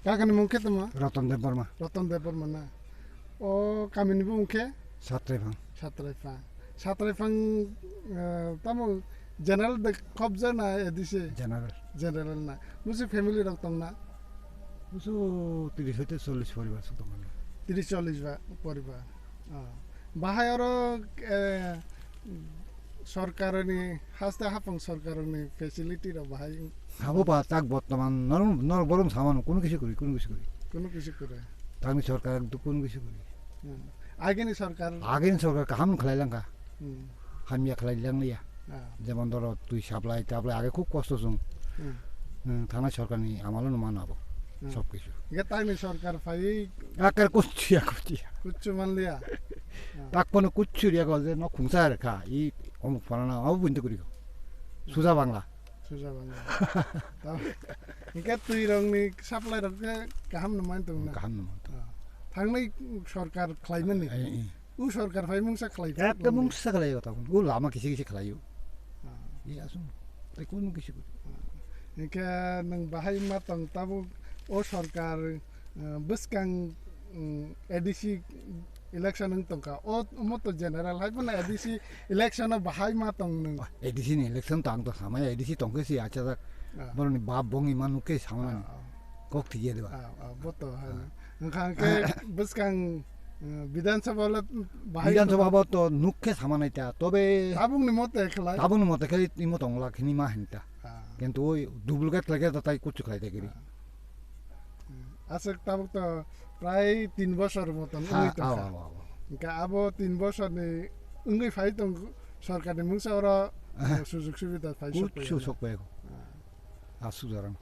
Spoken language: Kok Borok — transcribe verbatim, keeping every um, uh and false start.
Kakani mung khe tamo? Ratan Debbarma. Ratan Debbarma na. O kamini bumung khe? Satraipang. Satraipang. Satraipang, eh, tamo general de khobja na A D C? General. General na. Busi family rok tong na? Busu tiris hoite chollish poribar sok tong na. Tiris chollish ba poribar. Ah. Bahai oro, eh, sorkarni, haste hapang sorkarni facility rok bahai. Abo ba tak bortoman norok, norok borom samano kuno kisi kuri, kuno kisi kuri. Kuno kisi kuri. Tangni sorkar tu kuno kisi kuri. Hmm. Ageni sorkar. Ageni sorkar kaham khlai langkha. Hmm. Hamya khlai langliya. Ah. Jemon doro twi supply taplai age khub kosto song. Hmm. Hmm, thana sorkarni amalo no mano abo. Hmm. Sob kisu. Ge tangni sorkar phai. Akar kuchiya kuchiya. Kuchu manliya. Ah. Tak pono kuchu riya ko je no khungsa rekha. I omuk phalana abo bunte kuri ko. Suja bangla. Suja bangla. Tamo, hingke twi rokni supply rok khe kaham no man tong na. Kaham no man tong. Ah. Thangnai sorkar khlaimani. Ai, ai. U sorkar phai mungsa khlai. Ekta mungsa khlai o tabun. U lama kisi kisi khlai o. Ah. I asung. Tei kun kisi kuri. Ah. Hingke nwng bahai ma tong tabuk o sorkar, eh, bwskang, mm, A D C election wng tongkha. O, omo to general hai phano A D C election o bahai ma tong nwng. A D C ni election to ang to samaya A D C tongkhe si achajak. Ah. Boroni bap bong ima nukkhe samani. Ah, ah. Kok thikya diba. Ah, ah, bo to hai. Ah. Wngkha hwnkhe bwskang, eh, Bidhan Sabha le bahai Bidhan Sabha to bo to nukkhe samanai ta. Tobe tabukni mote khlai. Tabukni mote khe imo tongla khini ma hinta. Ah. Kintu oi duplicate khlai khe tai kuchu khlai ta giri. Ah. Hmm. Aswk tabuk to prai tin bosor moton Ha, wngwi tongkha. Aw, aw, aw. Hingke abo tin bosorni wngwi phai tong sorkarni mungsa oro, aha, eh, sujug subida phai sokpaiya. Kuchu sokpaiya. Ah. Aswk jorang.